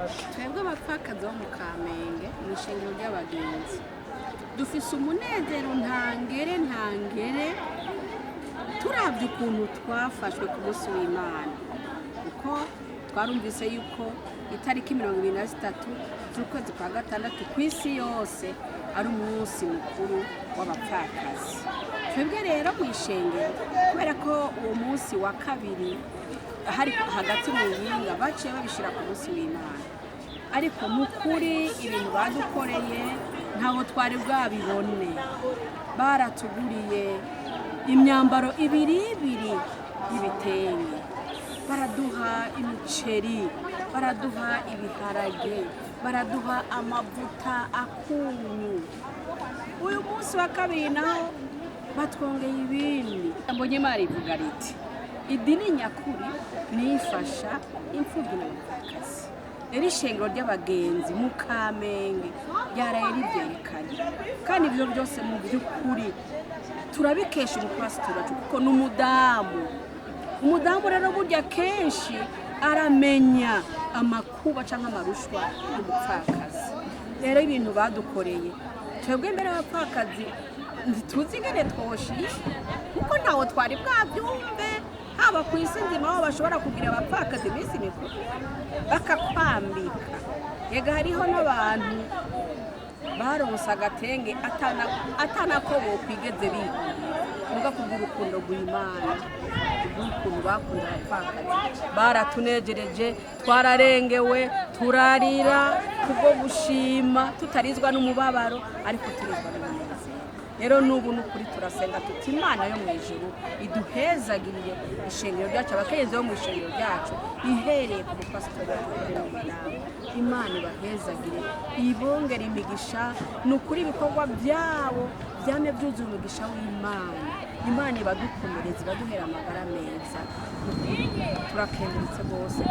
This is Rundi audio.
Twebwe abapfakazi bo mu Kamenge, mu ishengero ry'abagenzi, dufise umunezero ntangere ntangere. Turabye ukuntu twafashwe ku munsi w'Imana, kuko twarumvise yuko itariki 23 z'ukwezi kwa gatandatu ku isi yose ari umunsi mukuru w'abapfakazi. Twebwe rero mu ishengero, kubera ko uwo munsi wa kabiri hari hagati mu yinga, baciye babishyira ku munsi w'Imana. Ariko mu kuri, ibintu badukoreye ntaho twari bwabibone. Baratuguriye imyambaro ibiri ibiri y'ibitenge, baraduha imiceri, baraduha ibiharage, baraduha amavuta, akunyu. Uyu munsi wa kabiri naho batwongeye ibindi. Mbonye Imana ivuga riti: "Idini nyakuri nifasha imfubyi n'abapfakazi." Rero ishengero ry'abagenzi mu Kamenge ryaraye ribyerekanye, kandi ibyo byose mu by'ukuri turabikesha umupasitori wacu, kuko ni umudamu. Umudamu rero burya kenshi aramenya amakuba cyangwa amarushwa y'umupfakazi. Rero ibintu badukoreye twebwe mbere y'abapfakazi, ntituzi ingene twoshisha, kuko ntawo twari bwabyumve, haba ku isi nzima, aho bashobora kugira abapfakazi iminsi mikuru bakakwambika. Yega, hariho n'abantu baronse agatenge atanako bokwigeze bigurira. Muga kubw'urukundo rw'Imana, kubw'ukuntu bakunda abapfakazi, baratunejereje, twararengewe, turarira kubwo gushima, tutarizwa n'umubabaro ariko turizwa n'umunezero. Rero n'ubu ni ukuri turasenga tuti: "Imana yo mu ijuru iduhezagirire ishengero ryacu, abakenyezi bo mu ishengero ryacu, ihereye ku mupasitori wacu n'umudamu. Imana ibahezagire, ibongere imigisha. Ni ukuri ibikorwa byabo byame byuzuye umugisha w'Imana. Imana ibadukomereze, ibaduhera amagara meza." Ni ukuri turakengurutse rwose.